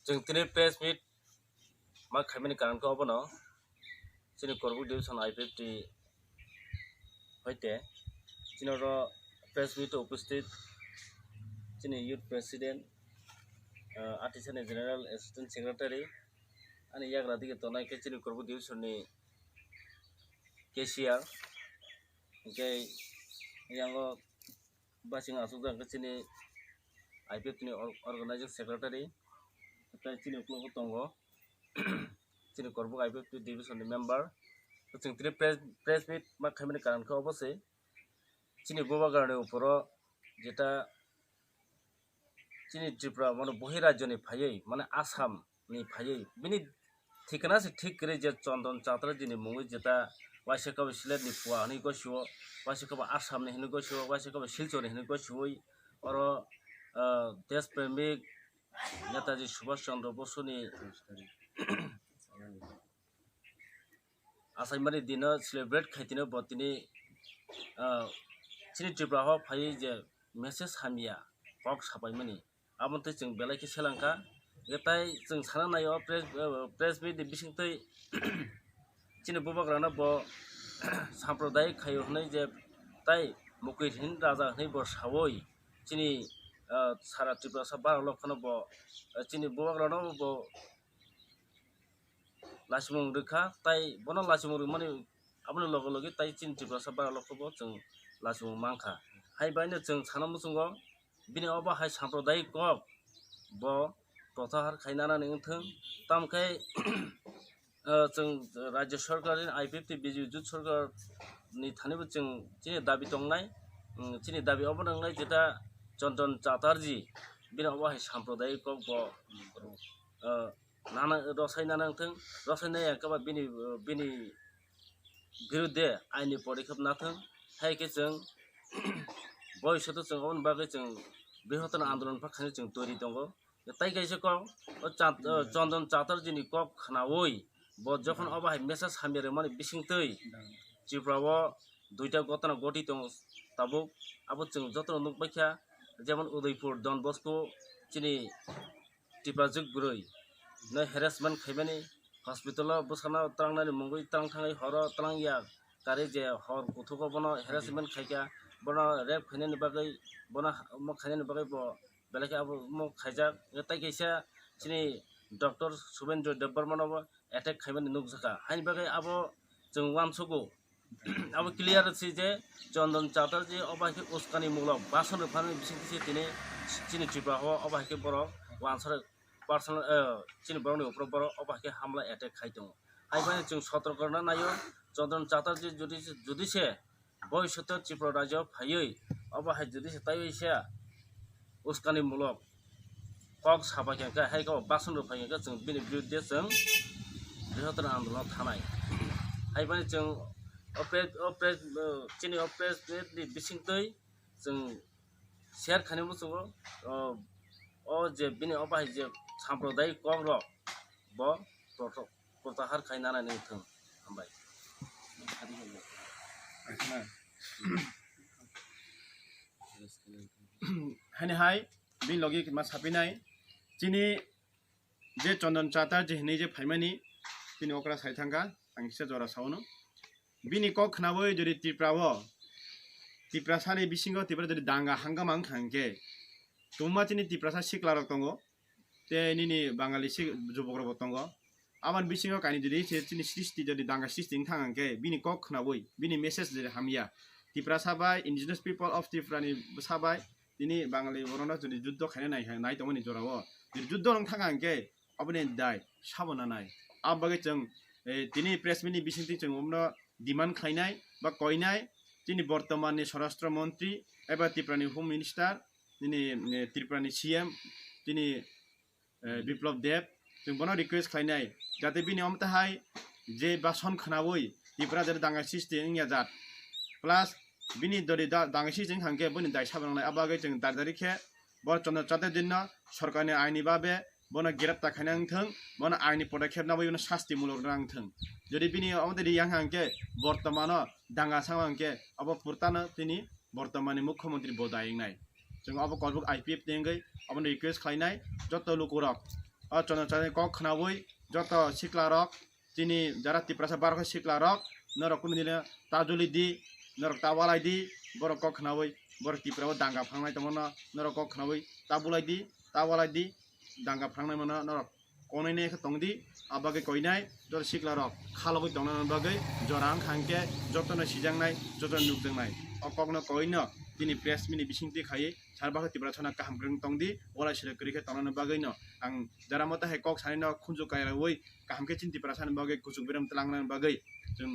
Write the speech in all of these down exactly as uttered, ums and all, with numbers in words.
Chwng tini press meet ma khaimani karon khe obono chini Korbuk division I P F T hoite chini oro press meet o upasthit chini youth president, ah, Atisani general assistant secretary, ani yagra dige tongnai khe chini Korbuk division ni K C R, hingke yango basing asukjak khe chini I P F T ni or-, organizing secretary, tei chini ukologo tongo chini Korbuk I P F T division ni member. Chwng tini press, press meet ma khaimani karon khe obo se chini bubagrani uporo jeta chini Tripura mane bohi rajyoni phaiwi mane Assam ni phaiwi bini thikana se thik kwrwi je Chondon Chatterjee ni mungwi jeta waisa kabo Sylhet ni pua hwnwi gosio, waisa kabo Assam ni hwnwi gosio, waisa kabo Silchar ni hwnwi gosioi oro, ah, desh premik Netaji Subhash Chandra Bosu ni achaimani dino celebrate khai tino bo tini, ah, chini Tripura o phaiwi je message hamya kok sapaimani. Abo twi chwng belai khe selengkha. Hwnkhe tai chwng sana nai o press, eh, press meet ni bisingtwi chini bubagrano bo sampradayik khaio hwnwi je tai Mukir hin raja hwnwi bo saui chini, ah, sara Tripura sa bara lokhono bo, eh, chini bubagrano bo lachimung rwkha, tai bono lachimung rwmani aboni loge loge tai chini Tiprasa bara lokho bo chwng lachimung mankha. Hai baino chwng sana muchungo bini obo hai sampradayik kok bo protyahar khai nanani wngthwng, tamkhe, eh, chwng Rajya Sarkar ni I P F T B J P Jut Sarkar ni thani bo chwng chini dabi tongnai, mm, chini dabi obo wngnai jeta Chandan Chatterjee bini obo hai sampradayik kok bo, eh, nana, rosai nana wngthwng, rosai nai ya khe ba bini, bini birudde aini podikep nathwng, hai khe chwng boisoto chwng oboni bagwi chwng brihottor andolon pha khainwi chwng toiri tongo. Tai kaisa kok, o Chat-, o Chandan Chatterjee ni kok khnaui bo jokhon obo hai message hamya rwmani bisingtwi Tripura o duita gotona goti tongo tabuk, abo chwng jotono nukbaikha, jemon Udaipur Don Bosco chini Tiprajwk bwrwi no harassment khaimani, hospital o bwsano tlangnani mungwi tlang thangwi horo tlang ya, kari je hor kuthugo bono harassment khaikha, bono rape khainani bagwi, bono ha-, omo khainani bagwi bo belai khe abo omo khaijak. Tai kaisa chini Doctor Subendra Debbarma no bo attack khaimani nukjakha, haini bagwi abo chwng uansugo. Abo clear se je Chandan Chatterjee obo hai khe uskani mulok bason rwphani bisingtwi se tini chini Tripura o obo hai khe borok uansuk personal, eh, chini borokni upro borok obo hai khe hamla attack khai tongo. Hai phano chwng sotorko rwna naio, Chandan Chatterjee jodi, jodi se boisoto Tripura rajyo phaiwi obo hai jodi se taiwi se uskani mulok kok sapai khe, hai khe bason rok phai khe chwng bini birudde chwng brihottor andolon thanai. Hai phano chwng o press, o press, chini o press ni bisingtwi chwng share khainai muchungo, o, o je bini o bahai je sampradayik kok rok bo proto-, protahar khai nanani wngthwng. Hambai. Hani hai, bini logi ma sapinai, chini je Chandan Chatterjee hinwi je phaimani, bini okra sai thangkha, ang kisa jora saono. Bini kok khnaui jodi Tripura o, Tiprasani bisingo Tripura jodi danga hangama wngkha hwnkhe, tongma chini Tiprasa sikla rok tongo, tei nini Bangali si-, jubok rokbo tongo. Aboni bisingo kainwi jodi se chini srishti jodi danga srishti wngthang hwnkhe, bini kok khnaui, bini message jodi hamya, Tiprasa bai, Indigenous People of Tripura ni bwsa bai, tini Bangali borokno jodi juddo khaina nai, nai tongmani jorao. Jodi juddo wngthang hwnkhe, aboni dai sabo nanai. Aboni bagwi chwng, eh, tini press meet ni bisingtwi chwng omno demand khlainai ba koinai, chini bortoman ni Swarashtra Montri eba Tripura ni Home Minister, nini, eh, Tripura ni C M, tini, eh, Biplab Deb, chwng bono request khlainai, jate bini omtahai je bason khnaui Tripura jate danga srishti wngya jat, plus bini dori da-, danga srishti wngkha hwnkhe boni dai sabo nangnai. Abo bagwi chwng dari dari khe bo Chandan Chatterjee no sorkarni aini babe bono girapta khaina wngthwng, bono aini podokkhep nabui bono sasti mulok rwna wngthwng. Jodi bini omtwi riyang hwnkhe bortomano danga sangma hwnkhe abo purtano tini bortomani mukhyamantri bo dai wngnai. Chwng abo korbuk I P F T wngwi abono request khlainai joto lukurok. o chondro chari kok khnaui joto sikla rok, chini jara Tiprasa barok sikla rok, norok kunu dino ta juli di, norok ta walai di, borok kok khnaui borok Tripura o danga phangnai tongmano norok kok khnaui ta bulai di, ta walai di, danga phangnai mano norok konai ne khe tong di, abagwi koinai joto sikla rok khalogwi tongna bagwi jora wngkha hwnkhe jotono sijaknai, jotono nukjaknai. O kokno koino tini press meet ni bisingtwi khaiwi sarbakhe Tiprasano kaham kwrwng tong di, walai sere kwrwi khe tongnani bagwino ang jara mota hai kok sanino khunju kairaui kaham khe chini Tiprasani bagwi kuchuk berem tlangnani bagwi chwng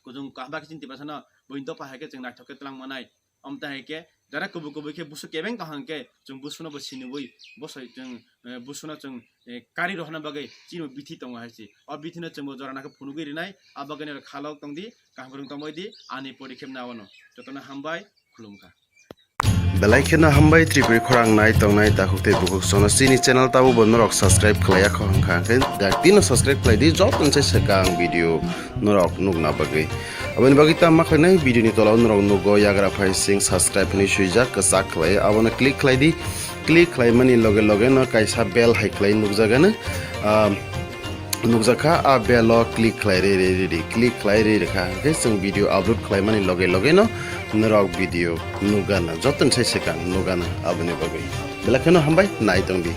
kuchung kaham khe chini Tiprasano buini dopha hai khe chwng naithok khe tlang manai. Omo tai hai khe jara kubui kubui khe busu kebeng kaham khe chwng busuno bo siniui bosoi chwng, eh, busuno chwng, eh, kari rohorna bagwi chini bithi tongo hai se. O bithino chwngbo jora nakhe phunugwi rinai, abagwino khalok tong di, kaham kwrwng tongbai di, ani porikhep na wano. Jotono hambai, khulumkha. Belai kheno hambai Tripuri khorang nai tongnai takhuk tei bukhuk sono chini channel tabo bo norok subscribe khlaiya kho hwnkha hwnkhe daktino subscribe khlai di joto se swkang video norok nukna bagwi. Aboni bagwi tamo khlainai video ni tola o norok nugo yagra phai sing subscribe hinwi swijak kwchak khlai abono click khlai di, click khlaimani loge loge no kaisa bell hai khlai nukjagano. Ah, nukjakha, a bell o click khlai re re re di, click khlai re re kha hwnkhe chwng video upload khlaimani loge loge no norok video nukgana, joto ni sai swkang nukgana. Aboni bagwi belai kheno hambai nai tong di.